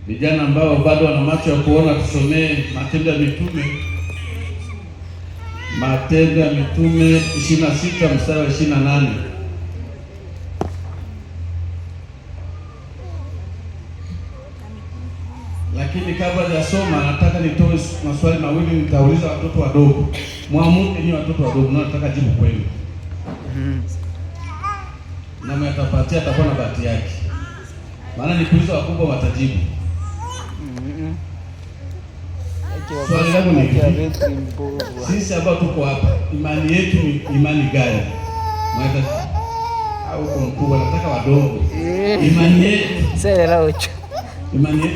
Vijana ambao bado wana macho ya kuona, tusomee Matendo ya Mitume, Matendo ya Mitume 26 mstari wa 28. Lakini kabla hajasoma, nataka nitoe maswali mawili, nitauliza watoto wadogo. Mwamuke ni watoto wadogo, na nataka jibu kwenu, na mwenye atapatia atakuwa na bahati yake, maana nikuuliza wakubwa watajibu. Swali langu ni hivi, sisi ambao tuko hapa, imani yetu ni imani gani? Mweta au kwa mkubwa, nataka wadogo. Imani yetu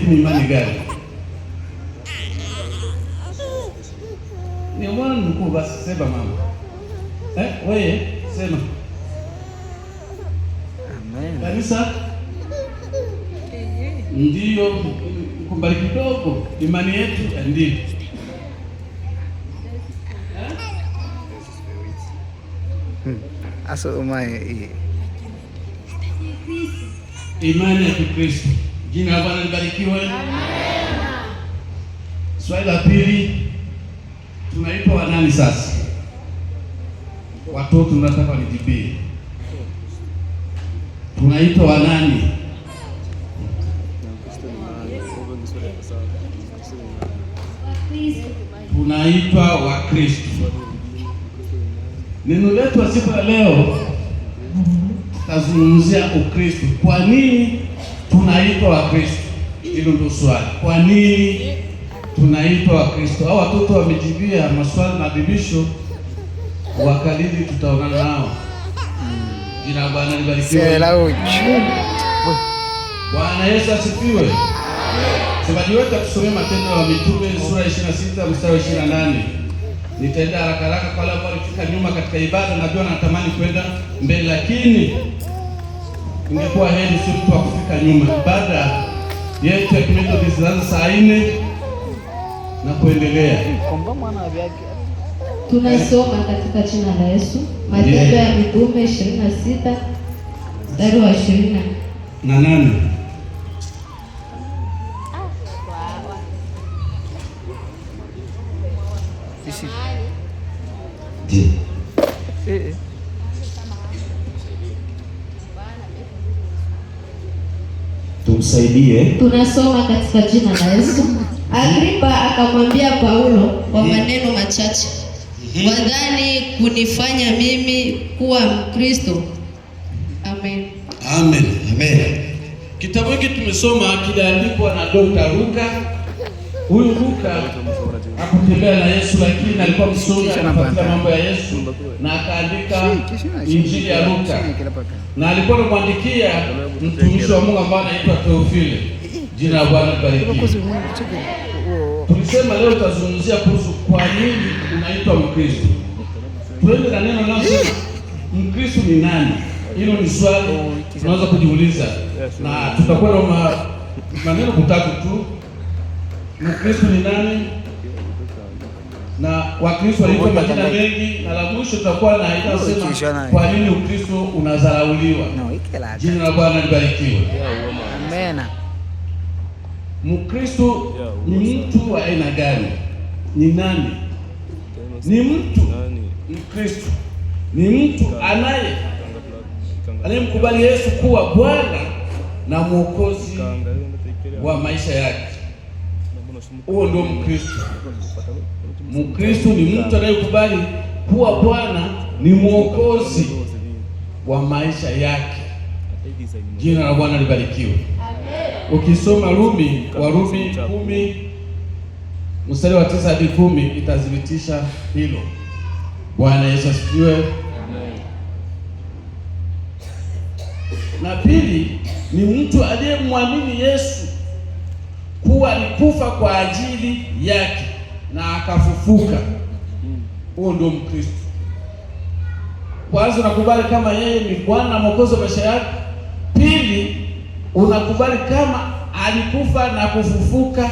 ni imani gani? Ni mwana mkuu, basi sema mama. Wewe sema. Amen. Kanisa ndiyo kumbali kidogo, imani yetu ndiyo. Aso umaye. Imani ya Kikristo. Jina la Bwana libarikiwe. Swali la pili, tunaitwa wanani sasa? Watoto nataka wanijibie. Tunaitwa wanani? Tunaitwa Wakristo. Neno letu wa siku ya leo tutazungumzia Ukristo. Kwa nini tunaitwa Wakristo? Hilo ndio swali. Kwa nini tunaitwa Wakristo? Au watoto wamejibia maswali maadhibisho, wakalili tutaonana nao. Jina la Bwana libarikiwe. Bwana Yesu asifiwe. Msomaji wetu atusomee Matendo ya Mitume sura 26 mstari wa 28. Nitaenda haraka haraka kwa wale ambao walifika nyuma katika ibada, najua natamani kwenda mbele, lakini ingekuwa heri si mtu wa kufika nyuma. Ibada yetu ya Kimethodisti zinaanza saa 4 na kuendelea. Tunasoma katika jina la Yesu, Matendo ya Mitume 26 mstari wa 28. Tumsaidie. Tunasoma katika jina la Yesu. Agripa akamwambia Paulo kwa maneno machache, wadhani kunifanya mimi kuwa Mkristo? Amen. Amen. Amen. Kitabu hiki tumesoma kiliandikwa na Dr. Luka. Huyu Luka hakutembea na Yesu, lakini alikuwa msomi, akafuatilia mambo ya Yesu na akaandika Injili ya Luka, na alikuwa anamwandikia mtumishi wa Mungu ambaye anaitwa Theophile. Jina la Bwana libarikiwe. Tulisema leo tutazungumzia kuhusu kwa nini unaitwa Mkristo. Tuende na neno linalosema Mkristo ni nani? Hilo ni swali tunaweza kujiuliza, na tutakuwa na maneno kutatu tu. Mkristo ni nani? Na Wakristo waliitwa majina mengi, na la mwisho tutakuwa na inasema kwa nini Ukristo unadharauliwa. Jina la Bwana libarikiwe. Amen. Mkristo ni mtu wa aina gani? Ni nani? Ni mtu Mkristo ni mtu anayemkubali Yesu kuwa Bwana na Mwokozi wa maisha yake. Huo ndio Mkristo. Mkristo ni mtu anayekubali kuwa Bwana ni Mwokozi wa maisha yake. Jina la Bwana libarikiwe. Ukisoma Warumi 10 mstari wa 9 hadi 10 itathibitisha hilo. Bwana Yesu asifiwe. Na pili ni mtu aliyemwamini Yesu kuwa alikufa kwa ajili yake na akafufuka. Huo ndio Mkristo. Kwanza unakubali kama yeye ni Bwana na Mwokozi wa maisha yako. Pili, unakubali kama alikufa na kufufuka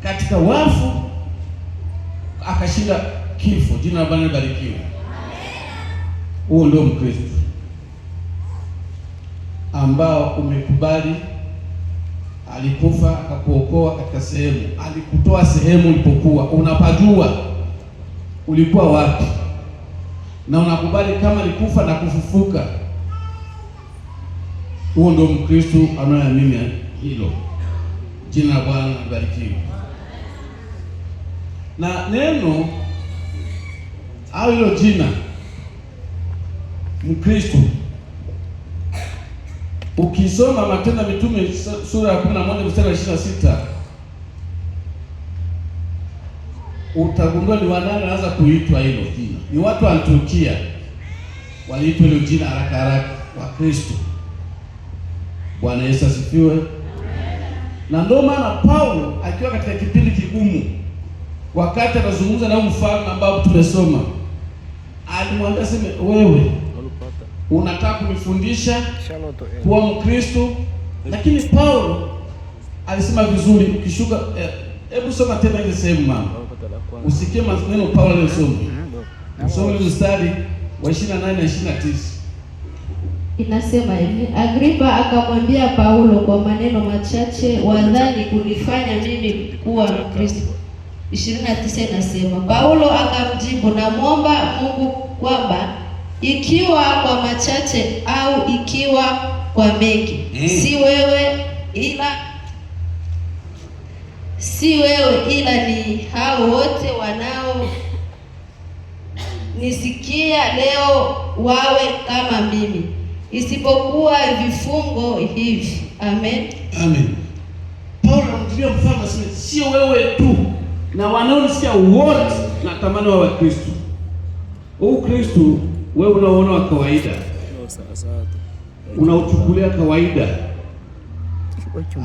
katika wafu akashinda kifo. Jina la Bwana libarikiwe. Huo ndio Mkristo ambao umekubali Alikufa akakuokoa katika sehemu, alikutoa sehemu ulipokuwa, unapajua ulikuwa wapi, na unakubali kama alikufa na kufufuka. Huo ndio Mkristo anayeamini hilo. Jina la Bwana libarikiwe. Na neno au hilo jina Mkristo, ukisoma Matendo ya Mitume sura ya 11 mstari wa 26 utagundua ni wanani wanaanza kuitwa hilo jina. Ni watu wa Antiokia waliitwa hilo jina haraka haraka, Wakristo. Bwana Yesu asifiwe. Na ndio maana Paulo akiwa katika kipindi kigumu, wakati anazungumza na huyu mfalme ambao tumesoma, alimwambia sema, wewe unataka kunifundisha kuwa Mkristo, lakini Paulo alisema vizuri. Ukishuka, hebu soma tena ile sehemu mama, usikie maneno Paulo aliyosoma. Usome ule mstari wa 28 na 29. Inasema hivi: Agripa akamwambia Paulo kwa maneno machache, wadhani kunifanya mimi kuwa Mkristo? 29 inasema Paulo akamjibu, namwomba Mungu kwamba ikiwa kwa machache au ikiwa kwa mengi, si wewe ila ni hao wote wanao nisikia leo wawe kama mimi, isipokuwa vifungo hivi. Amen. Amen. Paulo anamtumia mfano, asema sio wewe tu na wanaonisikia wote natamani wawe Wakristo. Huu Kristo wewe unaoona wa kawaida, unauchukulia kawaida,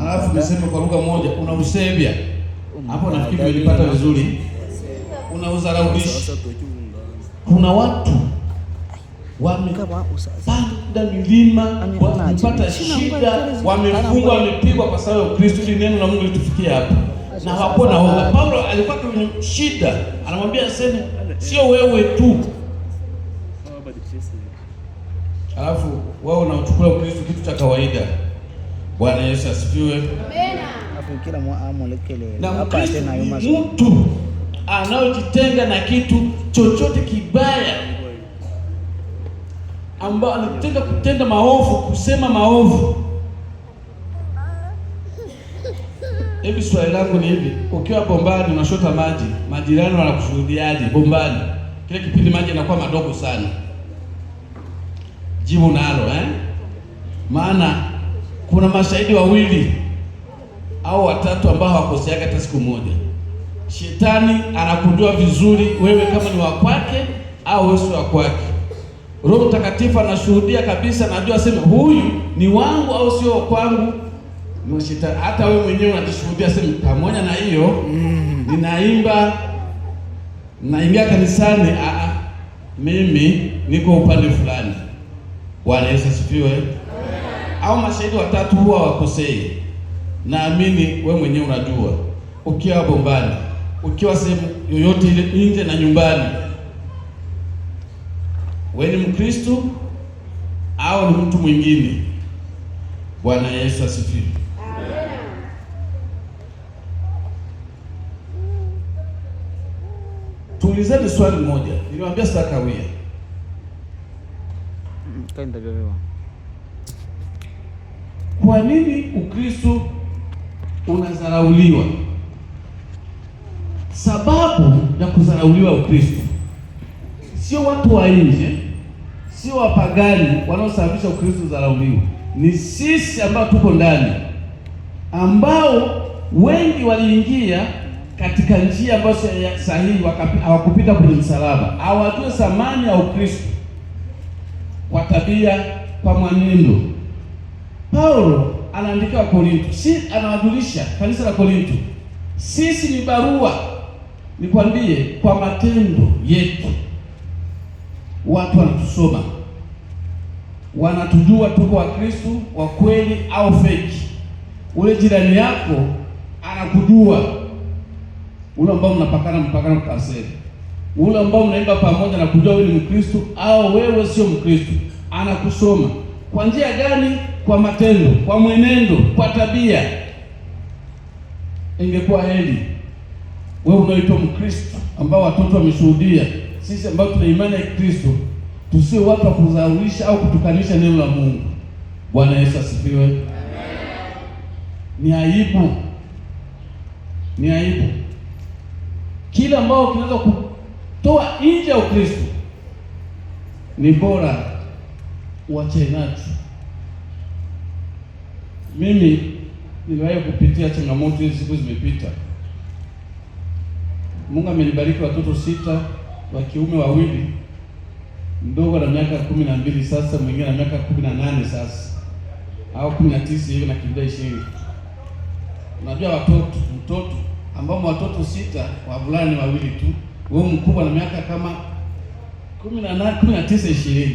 alafu niseme kwa lugha moja, unausevya hapo. Nafikiri umelipata vizuri, unaudharaulisha. Kuna watu wamepanda milima, wamepata shida, wamefungwa, wamepigwa kwa sababu ya Kristo, ili neno la Mungu litufikie hapa, na hawakuwa na woga. Paulo alikuwa kwenye shida, anamwambia aseme sio wewe tu, alafu wewe unauchukua Ukristo kitu cha kawaida. Bwana Yesu asifiwe. Na Mkristo ni mtu anayojitenga na kitu chochote kibaya, ambao anatenda kutenda maovu, kusema maovu. Hivi swali langu ni hivi, ukiwa bombani unashota maji, majirani wanakushuhudiaje bombani? Kile kipindi maji yanakuwa madogo sana. Jibu nalo eh? Maana kuna mashahidi wawili au watatu ambao hawakoseaga hata siku moja. Shetani anakujua vizuri wewe kama ni wa kwake au wewe si wa kwake. Roho Mtakatifu anashuhudia kabisa, najua sema huyu ni wangu au sio kwangu. Ni shetani. Hata wewe mwenyewe unajishuhudia, sema pamoja na hiyo ninaimba, naingia kanisani, mimi niko upande fulani. Bwana Yesu asifiwe. Au mashahidi watatu huwa wakosei. Naamini wewe mwenyewe unajua, ukiwa bombani, ukiwa sehemu yoyote ile, nje na nyumbani, wewe ni Mkristo au ni mtu mwingine? Bwana Yesu asifiwe. Tuulizane swali moja, niliwaambia sitakawia. Kwa nini Ukristo unadharauliwa? Sababu ya kudharauliwa Ukristo sio watu wa nje, sio wapagani wanaosababisha Ukristo udharauliwe, ni sisi ambao tuko ndani, ambao wengi waliingia katika njia ambayo sio sahihi, hawakupita kwenye msalaba, hawajue thamani ya Ukristo kwa tabia, kwa mwenendo. Paulo anaandika wa Korinto, si anawajulisha kanisa la Korinto, sisi ni barua, nikwambie, kwa matendo yetu watu wanatusoma, wanatujua tuko wa Kristo wa kweli au feki. Ule jirani yako anakujua, ule ambao mnapakana mpakana kaseri, ule ambao mnaimba pamoja na kujua wewe ni Mkristo au wewe sio Mkristo, anakusoma kwa njia gani? Kwa matendo, kwa mwenendo, kwa tabia. Ingekuwa heri wewe unaoitwa Mkristo, ambao watoto wameshuhudia, sisi ambao tuna imani ya Kristo, tusiwe watu wa kudharaulisha au kutukanisha neno la Mungu. Bwana Yesu asifiwe. Ni aibu, ni aibu kila ambao kinaweza kutoa nje ya Ukristo, ni bora uache nacho. Mimi niliwahi kupitia changamoto hizi, siku zimepita. Mungu amenibariki watoto 6, wa kiume 2, mdogo na miaka 12 sasa, mwingine na miaka 18 sasa au 19 hivi na kimbia 20. Unajua watoto, mtoto ambao watoto 6 wavulana ni 2 tu, wewe mkubwa na miaka kama 18, 19, 20.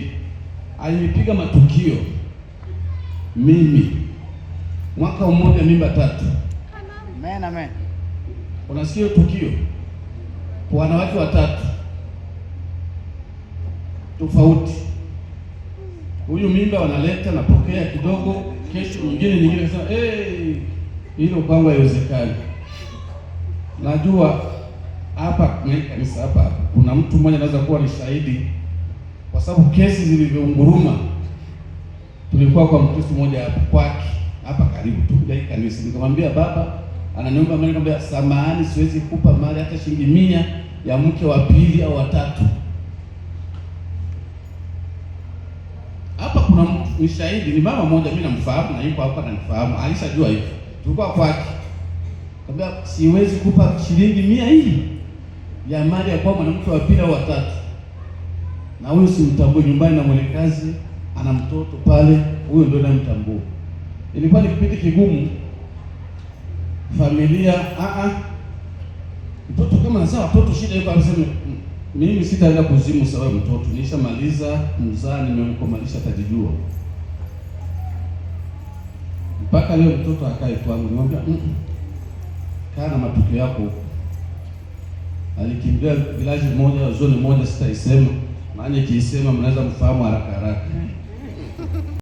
Alinipiga matukio mimi mwaka mmoja mimba 3. Amen, amen. Unasikia tukio kwa wanawake 3 tofauti. Huyu mimba wanaleta, napokea kidogo, kesho nyingine nasema hey, hilo kwangu haiwezekani. Najua hapa kwenye kanisa hapa kuna mtu mmoja anaweza kuwa ni shahidi, kwa sababu kesi zilivyounguruma. Tulikuwa kwa Mkristo mmoja hapa kwake hapa karibu tu ya kanisa, nikamwambia baba ananiomba mali, nikamwambia samahani, siwezi kupa mali hata shilingi 100 ya mke wa pili au wa tatu. Hapa kuna mtu ni shahidi, ni mama mmoja mimi namfahamu na yuko hapa ananifahamu, alishajua hivyo. Tulikuwa kwake. Nikamwambia siwezi kupa shilingi 100 hii ya mali ya kwa mwanamke wa pili au wa tatu. Na huyu simtambui, nyumbani na mwelekazi ana mtoto pale, huyo ndio namtambua. Ilikuwa ni kipindi kigumu familia. Mtoto kama anazaa watoto shida yuko, anasema mimi sitaenda kuzimu sababu mtoto nishamaliza mzaa, nimemkomalisha atajijua. Mpaka leo mtoto akae kwangu, nimwambia kaa na matukio yako huko. Alikimbia village moja, zone moja, sitaisema maana ikiisema mnaweza mfahamu haraka haraka.